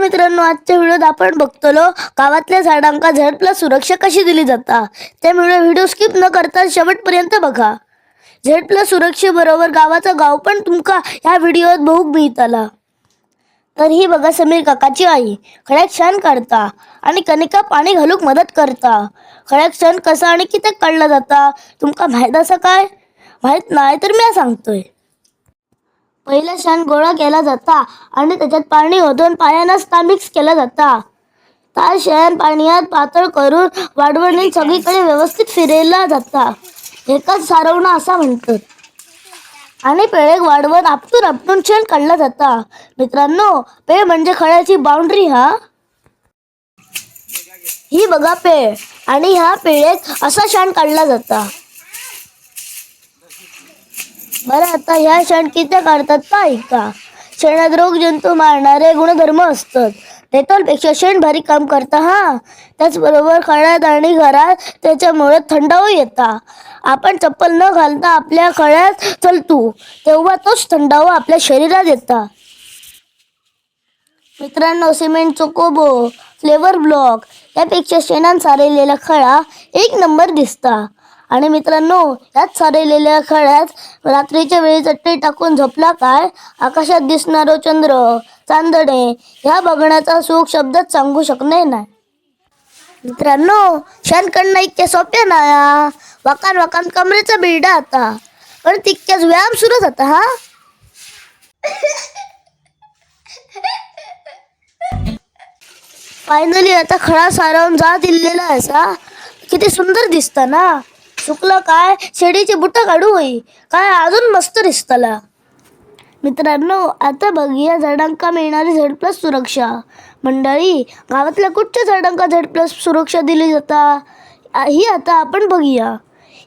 मित्रांनो, आजच्या व्हिडिओत आपण बघतलो गावातल्या झाडांका झेड प्लस सुरक्षा कशी दिली जाता। त्यामुळे व्हिडिओ स्किप न करता शेवटपर्यंत बघा। झेड प्लस सुरक्षेबरोबर गावाचा गाव पण तुमका ह्या व्हिडिओत बघूक मिळतला। तर ही बघा समीर काकाची आई खळ्यात शेण काढता आणि कणिका पाणी घालूक मदत करता। खळ्यात शेण कसा आणि कित्याक काढला जाता तुमका माहित असा काय? माहित नाही तर मी सांगतोय। पहिला शेण गोळा केला जाता आणि त्याच्यात पाणी ओतून पायानंच ता मिक्स केला जाता। ता शेण पाण्यात पातळ करून वाढवणीत सगळीकडे व्यवस्थित फिरयला जाता। हेकाच सारवणा असा म्हणतत। आणि पेळेक वाढवत आपटून आपटून शेण काढला जाता। मित्रांनो, पेळ म्हणजे खळ्याची बाउंड्री हा। ही बघा पेळ आणि ह्या पेळेक असा शेण काढला जाता। बरं, आता ह्या शेण किती काढतात ता ऐका। शेणात रोग जंतू मारणारे गुणधर्म असतात। डेटॉलपेक्षा शेण भारी काम करता हा। त्याचबरोबर खळ्यात आणि घरात त्याच्यामुळे थंडावा येता। आपण चप्पल न घालता आपल्या खळ्यात चलतो तेव्हा तोच थंडावा आपल्या शरीरात येता। मित्रांनो, सिमेंटचो कोबो, फ्लेवर ब्लॉक यापेक्षा शेणान सारवलेला खळा एक नंबर दिसता। आणि मित्रांनो, यात सारवलेल्या खळ्यात रात्रीच्या वेळी चटई टाकून झोपला काय आकाशात दिसणारो चंद्र चांदणे ह्या बघण्याचा सुख शब्दात सांगू शकणे नाही। मित्रांनो, शेण काढणं इतक्या सोप्या नाया। वाकान वाकान कमरेचा बिरडा आता, पण तितक्याच व्यायाम सुरू जाता हा। फायनली आता खळा सारवून जा दिलेला असा किती सुंदर दिसता ना। सुकलं काय शेडीची बुटं काढू होई काय अजून मस्त दिसतला। मित्रांनो, आता बघूया झाडांका मिळणारी झेड प्लस सुरक्षा। मंडळी, गावातल्या कुठच्या झाडांका झेड प्लस सुरक्षा दिली जाता ही आता आपण बघूया।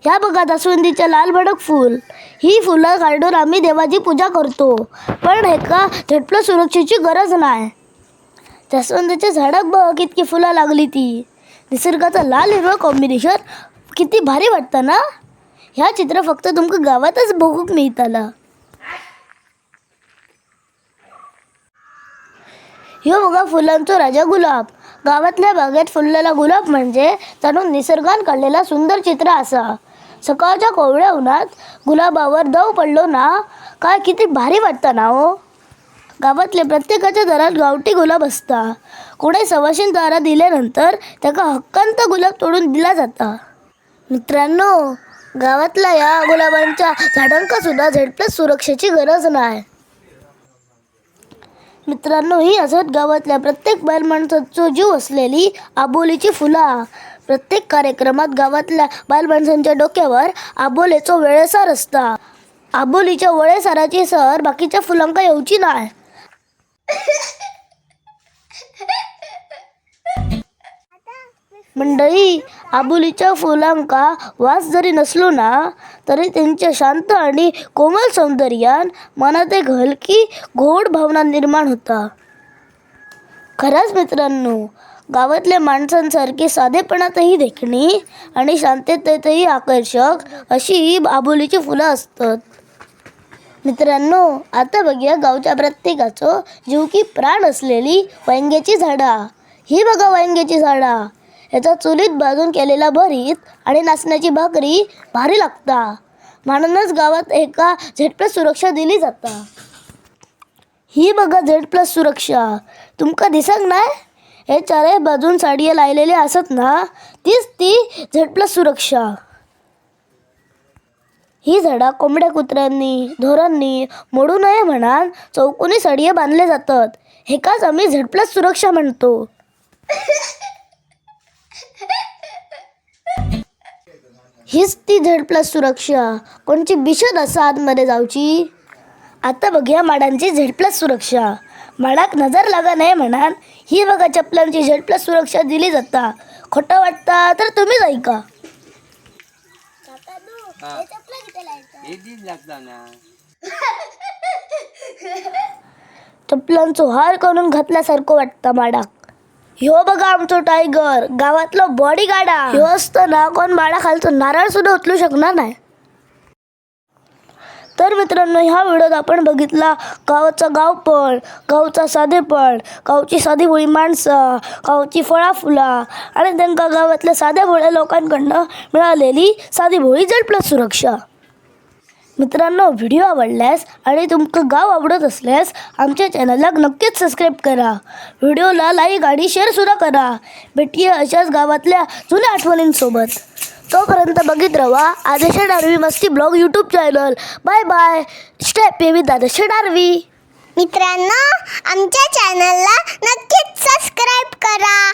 ह्या बघा जास्वंदीच्या लाल भडक फूल। ही फुलं काढून आम्ही देवाची पूजा करतो, पण हेका झेड प्लस सुरक्षेची गरज नाही। जास्वंदीच्या झाडाक बघ कितकी फुलं लागली ती। निसर्गाचा लाल हिरवा कॉम्बिनेशन किती भारी वाटतं ना। ह्या चित्र फक्त तुमका गावातच बघूक मिळतला। ह्यो बघा फुलांचो राजा गुलाब। गावातल्या बागेत फुललेला गुलाब म्हणजे जणू निसर्गान काढलेला सुंदर चित्र असा। सकाळच्या कोवळ्या उन्हात गुलाबावर दव पडलो ना काय किती भारी वाटतं ना हो। गावातल्या प्रत्येकाच्या दारात गावठी गुलाब असता। कोणे सवाशीण दारात दिल्यानंतर त्याका हक्कांत गुलाब तोडून दिला जाता। मित्रांनो, गावातल्या या गुलाबांच्या झाडांका सुद्धा झेड प्लस सुरक्षेची गरज नाही। मित्रांनो, ही असत गावातल्या प्रत्येक बायल माणसाचो जीव असलेली आबोलीची फुला। प्रत्येक कार्यक्रमात गावातल्या बायल माणसांच्या डोक्यावर आबोलेचो वेळेसार असता। आबोलीच्या वळेसाराची सर बाकीच्या फुलांका येवची नाय। मंडळी, आबोलीच्या फुलांका वास जरी नसलो ना तरी त्यांच्या शांत आणि कोमल सौंदर्यान मनात एक हलकी गोड भावना निर्माण होता। खरंच मित्रांनो, गावातल्या माणसांसारखी साधेपणातही देखणी आणि शांततेतही आकर्षक अशी ही आबोलीची फुलं असतात। मित्रांनो, आता बघूया गावच्या प्रत्येकाचो जीव की प्राण असलेली वांग्याची झाडा। ही बघा वांग्याची झाडा। याचा चुलीत भाजून केलेला भरीत आणि नाचण्याची भाकरी भारी लागता, म्हणूनच गावात एका झेड प्लस सुरक्षा दिली जाता। ही बघा झेड प्लस सुरक्षा, तुमका दिसक नाय? हे चारही बाजून साडये लायलेले असत ना, तीच ती झेड प्लस सुरक्षा। ही झाडा कोंबड्या कुत्र्यांनी ढोरांनी मोडू नये म्हणान चौकोनी सडये बांधले जातात, हेकाच आम्ही झेड प्लस सुरक्षा म्हणतो। हीच ती झेड प्लस सुरक्षा। कोणची बिशत असा आतमध्ये जाऊची। आता बघूया माडांची झेड प्लस सुरक्षा। माडाक नजर लागा नये म्हणान ही बघा चपलांची झेड प्लस सुरक्षा दिली जाता। खोटं वाटता तर तुम्हीच ऐका। चपलांचो हार करून घातल्यासारखं वाटतं माडाक। ह्यो बघा आमचो टायगर, गावातलो बॉडीगार्ड। ह्यो असताना कोण माडा खालचो नारळ सुद्धा उचलू शकणार नाही। तर मित्रांनो, ह्या व्हिडिओत आपण बघितला गावाचं गावपण, गावचा साधेपण, गावची साधी भोळी माणसं, गावची फळाफुला आणि त्यांना गावातल्या साध्या भोळ्या लोकांकडनं मिळालेली साधी भोळी जल प्लस सुरक्षा. मित्रांनो, व्हिडिओ आवडल्यास आणि तुमचं गाव आवडत असल्यास आमच्या चॅनलला नक्कीच सबस्क्राईब करा. व्हिडिओला लाईक आणि शेअरसुद्धा करा. भेटूया अशाच गावातल्या जुन्या आठवणींसोबत. तोपर्यंत बघित रहा आदर्श डारवी मस्ती blog YouTube channel. Bye bye. Step with Adarsh Darvi. मित्रांनो, आमच्या चॅनलला नक्कीच सबस्क्राईब करा.